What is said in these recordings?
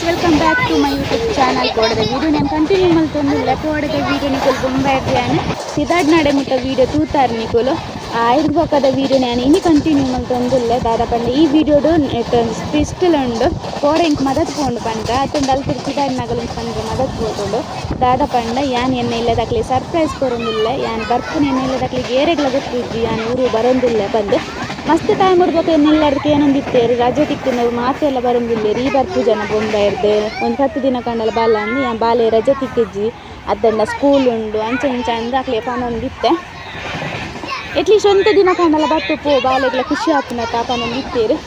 Welcome back to my YouTube channel. ಕೋಡದ video ನಾನು continue ಮಲ್ತೊಂದುಲ್ಲೆ. ಕೋಡದ video ನಿಕುಲು ಬೊಂಬಾಯಿರ್ದ್ ಸಿದಾಡ್ ನಾಡೆ ಮುಟ್ಟ ವೀಡಿಯೋ ತೂತಾರ್ ನಿಕುಲು. ಐರ್ದ್ ಬೊಕ್ಕದ ವೀಡಿಯೋ ನಾನು ಇನಿ ಕಂಟಿನ್ಯೂ ಮಲ್ತೊಂದುಲ್ಲೆ. ದಾದ ಪಂಡ ಈ ವೀಡಿಯೋಡು ಟ್ವಿಸ್ಟ್ಲ ಉಂಡು. ಕೋಡೆ ಎಂಕ್ ಮದತ್ ಪೋಂಡು ಪಂಡ ಅತ್ತಂಡ ಅಲ್ಪ ಸಿದಾಡ್ ನಗಲು ಪಂಡ ಮದತ್ ಪೋತುಂಡು. ದಾದ ಪಂಡ ಯಾನ್ ಎನ್ನ ಇಲ್ಲದಕ್ಲೆ ಸರ್ಪ್ರೈಸ್ ಕೊರೊಂದುಲ್ಲೆ. ಯಾನ್ ಬರ್ಪುನ ಎನ್ನ ಇಲ್ಲದಕ್ಲೆಗ್ ಏರೆಗ್ಲ ಗೊತ್ತಿಜ್ಜಿ ಯಾನ್ ಊರು ಬರೊಂದುಲ್ಲೆ ಪಂದ್. ಮಸ್ತ್ ಟೈಮ್ ಇಡ್ಬೇಕು ಎನ್ನ ಇಲ್ಲಡ್ದ್ ಏನೊಂದಿತ್ತೇರು ರಜೆ ತಿಕ್ಕಿನವು ಮಾತೆಲ್ಲ ಬರೊಂದುಲ್ಲೆರ್. ಈ ಬರ್ಪು ಜನ ಬೊಂಬೈರ್ದ್ ಒಂಜಿ 10 ದಿನ ಕಂಡಲ ಬಾಲ ಅಂದ್ ಯಾನ್ ಬಾಲೆ ರಜೆ ತಿಕ್ಕಿಜ್ಜಿ ಅತ್ತಂಡ ಸ್ಕೂಲ್ ಉಂಡು ಅಂಚ ಇಂಚ ಅಂದ್ ಅಕ್ಲೆ ಪನೊಂದಿತ್ತೆ. ಎಟ್ಲೀಸ್ಟ್ ಒಂತೆ ದಿನ ಕಂಡಲ ಬತ್ತು ಪೋ ಬಾಲೆಗ್ಲ ಖುಷಿ ಆಪುನತ ಪನೊಂದಿತ್ತೇರು.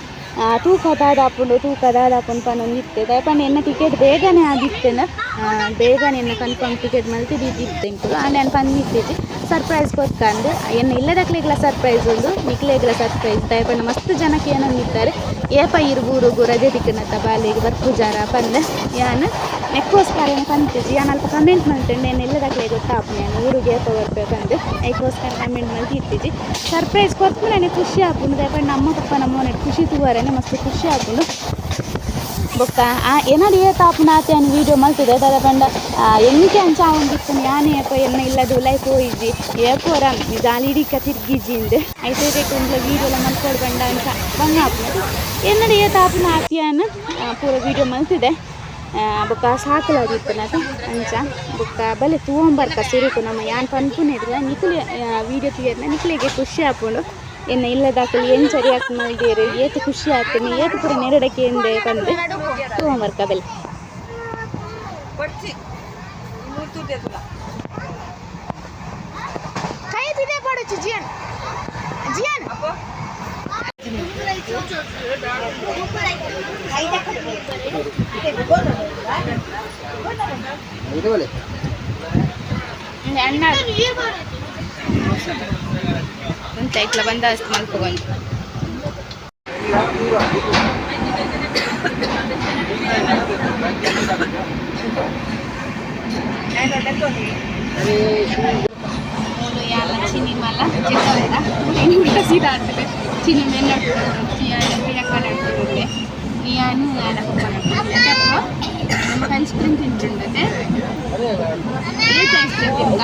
ತೂಕ ದಾದ ಆಪುಂಡು ತೂಕ ದಾದ ಆಪುಂಡು ಪನೊಂದಿತ್ತೆ. ದಾಯೆ ಪಂಡ ಎನ್ನ ಟಿಕೆಟ್ ಬೇಗನೆ ಆದಿತ್ತೆನ, ಬೇಗನೆ ಎನ್ನ ಕನ್ಫರ್ಮ್ ಟಿಕೆಟ್ ಮಲ್ತಿದ್ದಿತ್ತು ಎಂಕುಲು. ಆಂಡ ಯಾನ್ ಪಂದಿತ್ತೆಜಿ ಸರ್ಪ್ರೈಸ್ ಕೊರ್ಕಂದು. ಎನ್ನ ಇಲ್ಲದಕ್ಲೆಗ್ಲ ಸರ್ಪ್ರೈಸ್ ಉಂಡು, ನಿಕ್ಲೆಗ್ಲ ಸರ್ಪ್ರೈಸ್. ದಾಯೆ ಪಂಡ ಮಸ್ತ್ ಜನಕ್ಕೆ ಏನೊಂದಿತ್ತಾರೆ ಏಪ ಇರು ಊರುಗು ರಜೆ ತಿಕ್ಕುನತ ಬಾಲೆಗ್ ಬರ್ಪುಜಾರ ಪಂದ್. ಯಾನ್ ನೆಕ್ಕೋಸ್ಕರ ಏನು ಪಂತಿಜಿ. ಯಾನ್ ಅಲ್ಪ ಕಮೆಂಟ್ ಮಲ್ತುಂಡೆ ಎನ್ನ ಇಲ್ಲದಕ್ಲೆಗ್ ಗೊತ್ತಾಪುನ ಯಾನ್ ಊರುಗು ಏಪ ಬರ್ಪೆ ಪಂದ್. ಐಕೋಸ್ಕರ ಕಮೆಂಟ್ ಮಲ್ತಿ ಇತ್ತಿಜಿ. ಸರ್ಪ್ರೈಸ್ ಕೊರ್ಪುನನೆ ಖುಷಿ ಆಪುಂಡು. ದಾಯೆ ಪಂಡ ಅಮ್ಮ ಪಪ್ಪನ ಮೋನೆಡ್ ಖುಷಿ ತೂವರೆನೆ ಮಸ್ತ್ ಖುಷಿ ಆಪುಂಡು. ಬೊಕ್ಕ ಏನಾದ್ರು ಏತ್ ಆಪುಂಡು ಆತೆ ಯಾನ್ ವೀಡಿಯೋ ಮಲ್ತಿದೆ. ದಾದ ಪಂಡ ಎಂಕೆ ಅಂಚ ಆವೊಂದಿತ್ತುಂಡು ಯಾನೇ ಏಪ ಎನ್ನ ಇಲ್ಲದ ಉಲಾಯಿ ಪೋಯಿಜಿ ಏಪೋರ ಜಾಲಿ ಇಡೀಕ ತಿರ್ಗಿಜಿ ಇಂದ್. ಐತೆ ಒಂದ್ಲ ವೀಡಿಯೋಲ ಮಲ್ಪೊಡು ಪಂಡ ಅಂಚ ಬಂಗ ಆಪುಂಡು. ಎನ್ನಡ ಏತ್ ಆಪುಂಡು ಆತೆ ಯಾನ್ ಪೂರ ವೀಡಿಯೋ ಮಲ್ತಿದೆ. ಬೊಕ್ಕ ಸಾಕಲಾದಿತ್ತುನತ ಅಂಚ. ಬೊಕ್ಕ ಬಲೆ ತೂವೊಂಬರ್ಕ ಸುರುಕು ನಮ್ಮ ಯಾನ್ ಪನ್ಪುನೆಡ್ಲ ನಿಕುಲು ವೀಡಿಯೋ ತೂಯೆರ್ನ ನಿಕ್ಲೆಗೆ ಖುಷಿ ಆಪುಂಡು. ಎನ್ನ ಇಲ್ಲದಕುಲು ಎಂಚ ರಿಯಾಕ್ಟ್ ಮಲ್ದೆರ್, ಏತ್ ಖುಷಿ ಆತುಂಡು, ಏತ್ ಪೂರ ನೆರಡಕ್ಕೆ ಎಂದೆ ಪಂದ್ ತೂವೊಂಬರ್ಕ ಬಲೆ. ಜಿಯನ್ ಜಿಯನ್. ಅಣ್ಣ ಉಂತ ಇಟ್ಲ ಬಂದೋಬಸ್ತ್ ಮಲ್ಪಗೊಂದು. ಮೂಲು ಯಾಲ ಚಿನಿ ಮಲ್ಲ ಚಿಕ್ಕವಂತ ಊಟ ಸೀದಾ ಆಗ್ತದೆ. ಚಿನಿ ಮೆನ್ನೊಟ್ಟು ಚಿಯಾನ ಪ್ರಿಯಕ್ಕ ನಡ್ತಿರುಳ್ಳೆ ನಿಯಾನು ಯಾನ ನಮಗೆ ಐಸ್ ಕ್ರೀಮ್ ತಿಂటుంಡತೆ. ಏತ್ ಐಸ್ ಕ್ರೀಮ್ ತಿಂತ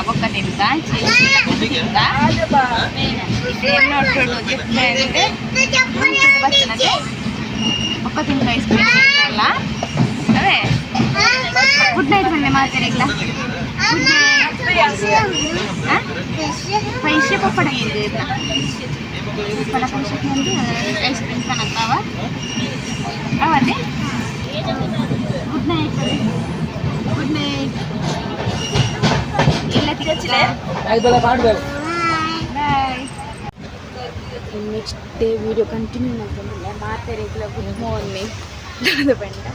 ಬೊಕ್ಕ ತಿಂತ ತಿಂತ ಎನ್ನೊಟ್ಟು ಚಿಕ್ಕ ಬರ್ತನತೆ. ಬೊಕ್ಕ ತಿಂತ ಐಸ್ ಕ್ರೀಮ್ ಅಲ್ಲ ಅವೇ. ಗುಡ್ ನೈಟ್ ಬಂದೆ ಮಾತಾಡಿಗ್ಲ. Good night. ಪೈಸೆ ಪಪ್ಪಡ ಇದೆ. ಪಪ್ಪಡ ಪೈಸೆ ಒಂದು ಐಸ್ ಕ್ರೀಮ್ ಕಣಕ್ಕಾವ ಅವತ್ತೆ. Good night. Good night. ಎಲ್ಲ ತಿಕ್ಕಚಿಲೆ. Bye. Next day video continue ಮಲ್ತೊಂದುಲ್ಲೆ. ಮಾತೆರೆಗ್ಲ ಗುಡ್ ಮಾರ್ನಿಂಗ್. ದಾದ ಪಂಡ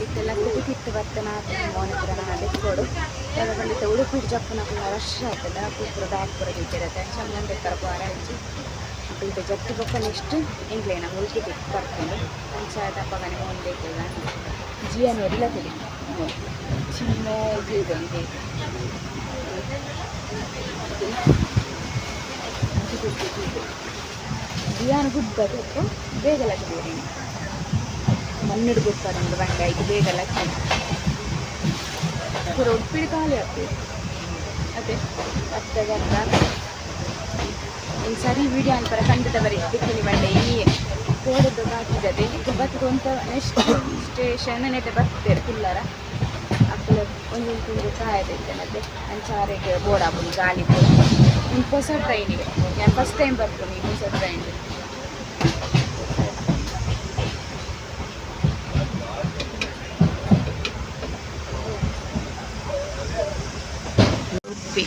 ಇತ್ತೆಲ್ಲ ತಿತ್ತು ಬರ್ತನ ಮೋನೆ ಪೂರ ದೆಕ್ಕೊಡು. ದಾದ ಪಂಡ ಇತ್ತೆ ಉಡುಪಿಡ್ ಜಪ್ಪುನಕುಲ್ನ ರಶ್ ಆತದ. ಪೂರ ಬ್ಯಾಗ್ ಪೂರ ದೀತೆರತೆ. ಅಂಚ ಮಂದೆತ್ತರ ಪೋರ ಇಜ್ಜಿ. ಅಕುಲು ಇತ್ತೆ ಜತ್ತಿ ಬೊಕ್ಕ ನೆಕ್ಸ್ಟ್ ಎಂಕ್ಲೆನ ಮುಲ್ಕಿ ತಿಕ್ ಬರ್ಪುಂಡು. ಅಂಚ ಅಪಗನೆ ಮೋನ್ ಬೇಕಲ್ಲ. ಜಿಯಾನ್ ಒರಿಲ ತಿರಿ ಚಿನ್ನ ಇದೆ. ಜಿಯಾನ್ ಗುಡ್ ಬರಬೇಕು. ಬೇಗ ಲಕ್ಕಿರಿ ಮಣ್ಣು ಗೊತ್ತಾರೆ ಬಂಡ ಈಗ ಬೇಗ ಲಕ್ಕಿ ಪೂರ ಉಡುಪಿಡ್ ಖಾಲಿ ಆಗ್ತದೆ. ಅದೇ ಅತ್ತ ಬರ್ತ ಈ ಸರಿ ವಿಡಿಯೋ ಅನ್ಪರ ಖಂಡಿತ ಬರಿ ದಿಕ್ಕಿನಿ ಬಂಡೆ. ಈ ಕೋಡದ್ದು ಬಾಕಿದದೆ ಈಗ ಬರ್ತದೆ ಒಂತ ನೆಕ್ಸ್ಟ್ ಸ್ಟೇಷನ್ ನೆಟ್ಟೆ ಬರ್ತಾರೆ ಕುಲ್ಲರ. ಅಕ್ಕಲ ಒಂದೊಂದು ತಿಂಗಳು ಕಾಯದೈತೆ ಮತ್ತೆ ಅಂಚಾರೆಗೆ ಬೋಡಾಪುಂಡು ಗಾಲಿ ಪೂರ. ಒಂದು ಹೊಸ ಟ್ರೈನಿಗೆ ನಾನು ಫಸ್ಟ್ ಟೈಮ್ ಬರ್ತೀನಿ ಈ ಹೊಸ ಟ್ರೈನ್ಗೆ. ಉಡುಪಿ.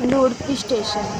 ಇದು ಉಡುಪಿ ಸ್ಟೇಷನ್.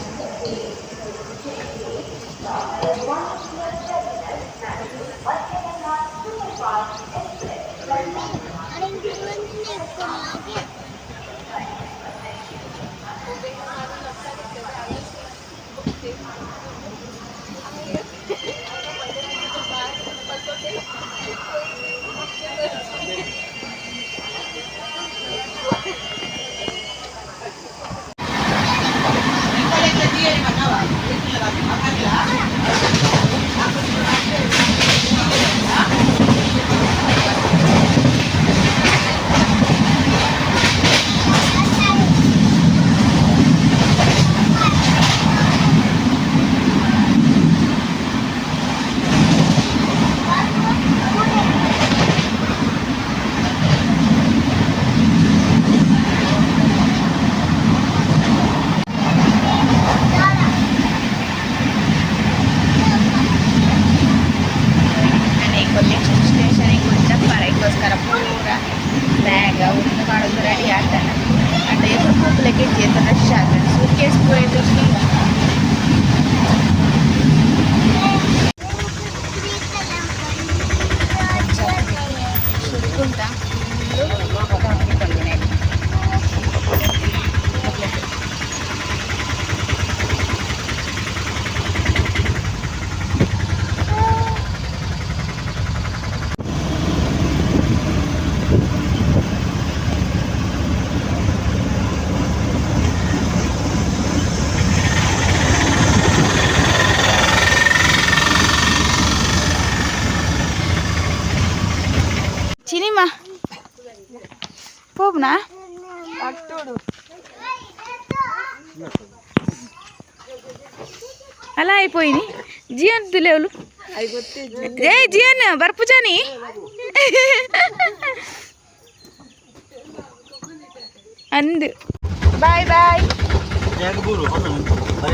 ಲಗೇಜ್ ಏತ ರಶ್ ಆತಂಡ್ ಸೂಟ್ ಕೇಸ್ ಪೂರ ಐತೆ. ಶುರುಕುಂಟ. ಚಿನಿಮಾ ಪೋಪ್ನಾ? అలా అయిపోయింది. జియన్ తులేవులు. ఏ జియన్ బర్పుజాని అందు. Bye bye.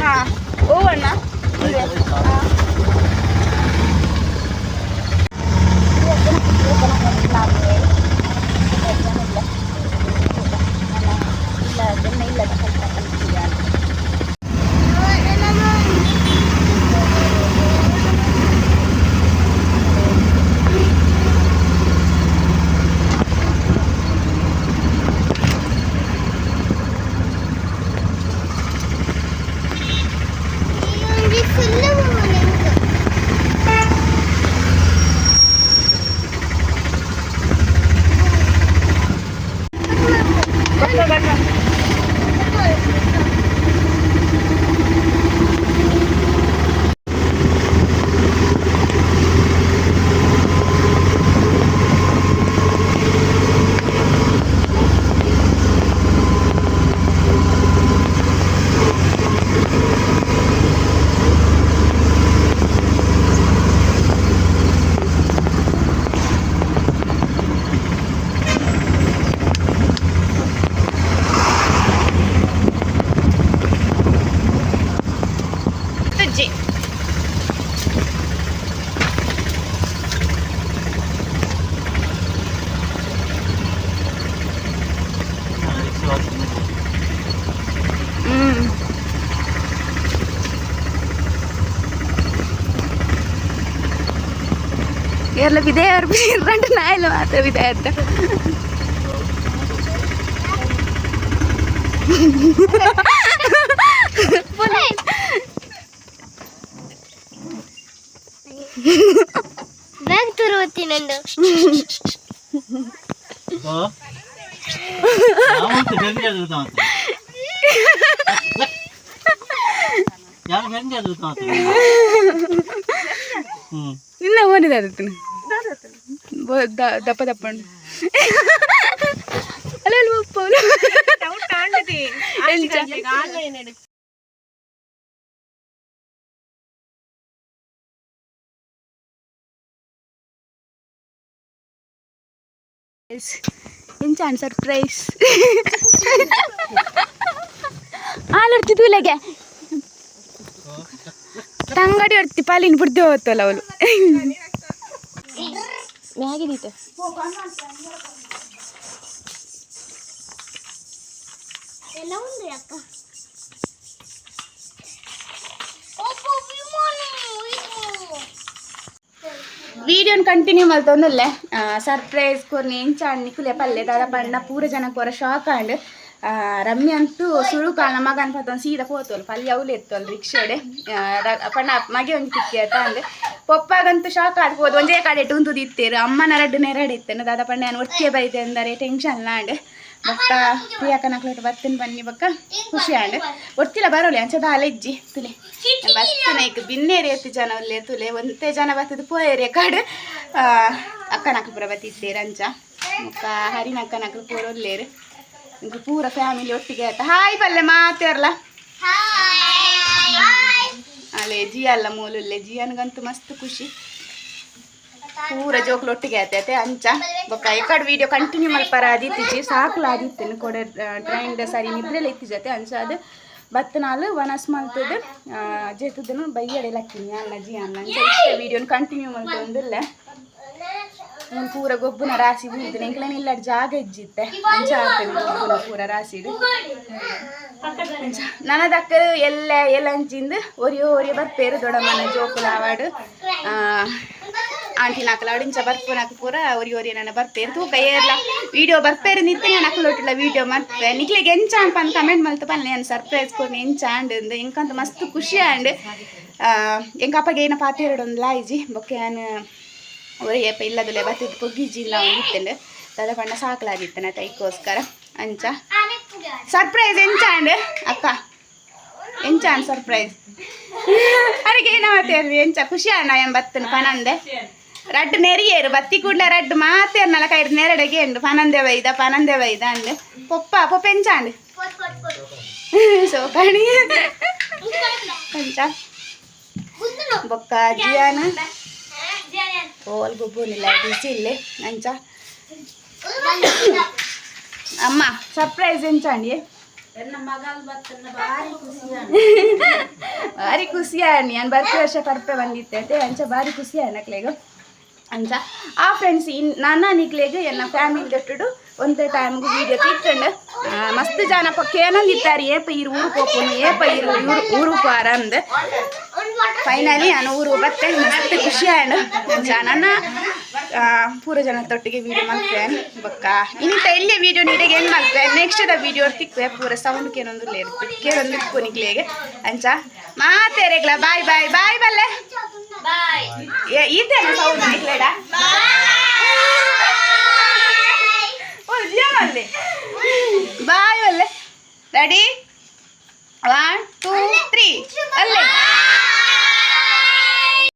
ಹಾಂ, ಓವಣ್ಣ. ಇಲ್ಲ ಇಲ್ಲ. ತುಜ್ಜಿ. ಏರ್ಲ ವಿದಯ ರಂಟು ನಾಯಿಲ ಮಾತ್ರ ವಿದಯ ಅಂತ. ಬ್ಯಾಗ್ ತುರುವತ್ತಿ ನಂದು. ನಿನ್ನ ಓನಿದೆ ಅದನ್ನು ದಪ್ಪ ದಪ್ಪ ಅಲ್ಲ ಅಲ್ಲ ಒಪ್ಪೋಲು. ಎಂಚ? ಎಂಚಾನ್ ಸರ್ಪ್ರೈಸ್ ಆಲರ್ತಿ ತೂಲೆಗೆ ತಂಗಡಿ ಹೊರ್ತಿ ಪಾಲಿನ ಬುಡ್ದೆ ಹೋಗ್ತಲ್ಲ ಅವಳು ಮ್ಯಾಗಿ ದೀತ. ಎಲ್ಲ ಉಂಡು ಅಕ್ಕ. ಒಬ್ಬ ವಿಮಾನ ಇದು. ವೀಡಿಯೋನ್ ಕಂಟಿನ್ಯೂ ಮಲ್ತೊಂದುಲ್ಲೆ. ಸರ್ಪ್ರೈಸ್ ಕೊರ್ನಿ ಎಂಚ ನಿಕುಲೆ ಪಲ್ಲೆ ದಾದ ಪಂಡ ಪೂರ ಜನ ಕೊರ ಶಾಕ್ ಆಂಡ್. ರಮ್ಯ ಅಂತೂ ಸುರು ಕಾಲ ಮಗನ್ ಪತ್ತೊಂದು ಸೀದಾ ಪೋತೋಲ್ ಪಲ್ಯ ಅವ್ಲು ಎತ್ತೋಲ್ ರಿಕ್ಷಾಡೆ ಪಂಡ ಮಗೆ ಒಂಜಿ ತಿಕ್ಕಿ ಆತ ಅಂದ್. ಪೊಪ್ಪಾಗಂತೂ ಶಾಕ್ ಆದ್ ಒಂಜೇ ಕಡೆ ಟುಂತು ದಿತ್ತೇರು. ಅಮ್ಮನ ರಡ್ಡು ನೆರಡು ಇತ್ತೇನೆ. ದಾದ ಪಂಡ ನಾನು ಒಟ್ಟಿಗೆ ಬೈದೆ ಅಂದರೆ ಟೆನ್ಷನ್ ಲಾಂಡ್. ಬೊಕ್ಕ ಪ್ರಿಯಾಕನ ಅಕ್ಲೋಟ ಬತ್ತಿನ ಬನ್ನಿ ಬೊಕ್ಕ ಖುಷಿ ಆಂಡ್. ಒತ್ತಿಲ ಬರೋಲಿ ಅಂಚ ದಾಲ ಇಜ್ಜಿ ತುಲೆ ಬತ್ತಿನ ಈಗ ಬಿನ್ನೇರಿ ಎತ್ತು ಜನ ಉಲ್ಲೆ ತುಲೆ ಒಂತೆ ಜನ ಬತ್ತದ ಪೋಯೇರಿ ಕಾಡು. ಅಕ್ಕನಕ್ಲು ಪೂರ ಬತ್ತಿತ್ತೇರು ಅಂಚ. ಬೊಕ್ಕ ಹರಿನ ಅಕ್ಕನಕ್ಲು ಪೂರ ಉಲ್ಲೇರು. ಇಂಕ್ ಪೂರ ಫ್ಯಾಮಿಲಿ ಒಟ್ಟಿಗೆ ಆಯ್ತಾ. ಹಾಯ್ ಪಲ್ಲೆ ಮಾತೇರ್ಲ. ಹಾಯ್. ಅಲ್ಲೇ ಜಿ ಅಲ್ಲ ಮೂಲುಲ್ಲೆ. ಜಿಯನ್ಗಂತೂ ಮಸ್ತ್ ಖುಷಿ. ಪೂರ ಜೋಕ್ಲು ಒಟ್ಟಿಗೆ ಆಯ್ತೈತೆ ಅಂಚ. ಬೊಕ್ಕ ಎಕಡ್ ವೀಡಿಯೋ ಕಂಟಿನ್ಯೂ ಮಲ್ಪರ ಆದಿತ್ತಿಜಿ ಸಾಕ್ಲ ಆದಿತ್ತೇನೆ ಕೊಡೆ ಟ್ರೈನ್ ಸರಿ ನಿದ್ರೆಲ್ಲ ಇತ್ತಿಜತೆ. ಅಂಚ ಅದು ಬತ್ತನಾಲು ವನಸ್ ಮಲ್ತದ ಜೇತದನು ಬೈಯಡೆ ಲಕ್ಕಿನಿ ಅಲ್ಲ ಜಿ ಅಲ್ಲ ಅಂಚ. ಇಷ್ಟ ವೀಡಿಯೋನ ಕಂಟಿನ್ಯೂ ಮಲ್ತೊಂದಿಲ್ಲ. ಮೂಲು ಪೂರ ಗೊಬ್ಬುನ ರಾಶಿ ಬೂರ್ದು ಎಂಕ್ಲೇನ ಇಲ್ಲಡ್ ಜಾಗ ಇಜ್ಜಿತ್ತೆ ಅಂಚ ಆಪೆಂಡು ಗೊಬ್ಬುನ ಪೂರ ರಾಶಿಡು. ನನದಕ್ಕರು ಎಲ್ಲ ಎಲ್ಲಂಚಿಂದು ಒರಿಯೋ ಒರಿಯೋ ಬರ್ಪೇರು ದೊಡ್ಡಮ್ಮನ ಜೋಕುಲ ಆವಾಡು ಆಂಟಿ ನಾಕಲಾಡು ಇಂಚ ಬರ್ಪುನಕ ಪೂರ ಒರಿ ಒರಿ ನನ್ನ ಬರ್ಪೇರು ತೂಕ ಏರ್ಲ ವಿಡಿಯೋ ಬರ್ಪೇರು ನಿತ್ಯ ನಾನು ಅಕ್ಕಲೊಟ್ಟಿಲ್ಲ ವಿಡಿಯೋ ಮಲ್ಪೆ ನಿಕ್ಲೆಗ್ ಎಂಚ ಅಂಡ್ ಪನ್ ಕಮೆಂಟ್ ಮಲ್ತು ಪನ್ಲೆ ನಾನು ಸರ್ಪ್ರೈಸ್ ಕೊರ್ನಿ ಎಂಚ ಆಂಡ್ ಅಂದ್ ಎಂಕಂತ ಮಸ್ತ್ ಖುಷಿ ಆಂಡ್. ಎಂಕ ಅಪ್ಪಗೆ ಏನ ಪಾತೆರಡೊಂದು ಲಾಯಿಜಿ ಬೊಕ್ಕೆ ಯಾನ್ ಒರಿ ಏಪ ಇಲ್ಲದುಲೆ ಬತ್ತಿದ್ ಪೊಗ್ಗಿಜಿ ಇಲ್ಲ ಇತ್ತಂಡು ದಾದ ಪಂಡ ಸಾಕಲಾದಿತ್ತನ ತೈಕೋಸ್ಕರ ಅಂಚ ಸರ್ಪ್ರೈಸ್ ಎಂಚ ಆಂಡ್ ಅಕ್ಕ ಎಂಚ ಆಂಡ್ ಸರ್ಪ್ರೈಸ್ ಅರಿಗೆ ಏನ ಮಾತೇರ್ರಿ ಎಂಚ ಖುಷಿ ಅಣ್ಣ ಎಂ ಬತ್ತನ ಪನಂದೆ ರಡ್ಡ್ ನೆರಿಯೇರು ಬತ್ತಿ ಕೂಡ್ಲೆ ರಡ್ಡ್ ಮಾತೇರ್ನಲ ಕೈರ್ ನೆರಡೆಗೆ ಉಂಡು ಪನಂದೆ ವೈದ ಪನಂದೆ ವೈದ ಅಂಡ್ ಪೊಪ್ಪ ಪೊಪ್ಪ ಎಂಚ ಆಂಡ್ ಸೋಕಾಣಿ ಅಂಚ ಬೊಕ್ಕ ಜಿಯಾನ ಓಲ್ ಗೊಬ್ಬುನಿಲ್ಲ ಬಿಸಿ ಇಲ್ಲೇ ಅಂಚ ಅಮ್ಮ ಸರ್ಪ್ರೈಸ್ ಎಂಚ ಅಂಡಿ ಭಾರಿ ಖುಷಿ ಆಣಿ ನಾನು ಬರ್ತಿ ವರ್ಷ ಪರ್ಪೆ ಬಂದಿತ್ತೆ ಅಂಚ ಭಾರಿ ಖುಷಿ ಆಯ್ನಕ್ಲೆಗ್ ಅಂಚ ಆ ಫ್ರೆಂಡ್ಸ್ ಇನ್ ನನ್ನ ನಿಕ್ಲೆಗ್ ಎನ್ನ ಫ್ಯಾಮಿಲಿ ದೊಟ್ಟುಡು ಒಂದೇ ಟೈಮ್ಗೆ ವೀಡಿಯೋ ತಿಕ್ಕಂಡು ಮಸ್ತ್ ಜನ ಕೇನಂದಿತ್ತಾರೆ ಏಪ ಇರು ಊರು ಪೋಪುನು ಏಪ ಇರು ಇವರು ಊರು ಪೋರಂದು. ಫೈನಲಿ ನಾನು ಊರು ಬತ್ತೆ ಮಸ್ತ್ ಖುಷಿ ಆಯ್ಡು. ಅಂಚ ನನ್ನ ಪೂರ ಜನ ತೊಟ್ಟಿಗೆ ವೀಡಿಯೋ ಮಲ್ಪೆ ಬೊಕ್ಕ ಇನ್ನಿತ ಎಲ್ಲಿಯ ವೀಡಿಯೋ ನೀಡಿಗೆ ಏನು ಮಲ್ಪೆ ನೆಕ್ಸ್ಟ್ ದ ವೀಡಿಯೋ ತಿಕ್ವೆ ಪೂರ ಸೌಂಡ್ ಕೇನೊಂದು ಕೇನೊಂದು ಇಪ್ಪು ನಿಕ್ಲೆಗ್ ಅಂಚ ಮಾತೇರೆಗ್ಲ ಬಾಯ್ ಬಾಯ್ ಬಾಯ್ ಬಲ್ಲೆ ಈತೇನ ಸೌಂಡ್ ನಿಕ್ಲೆಡ ಓ ಜಿಯಾ ಬಾಯ್ ಬಲ್ಲೆ. ರೆಡಿ 1 2 3 ಅಲ್ಲೇ.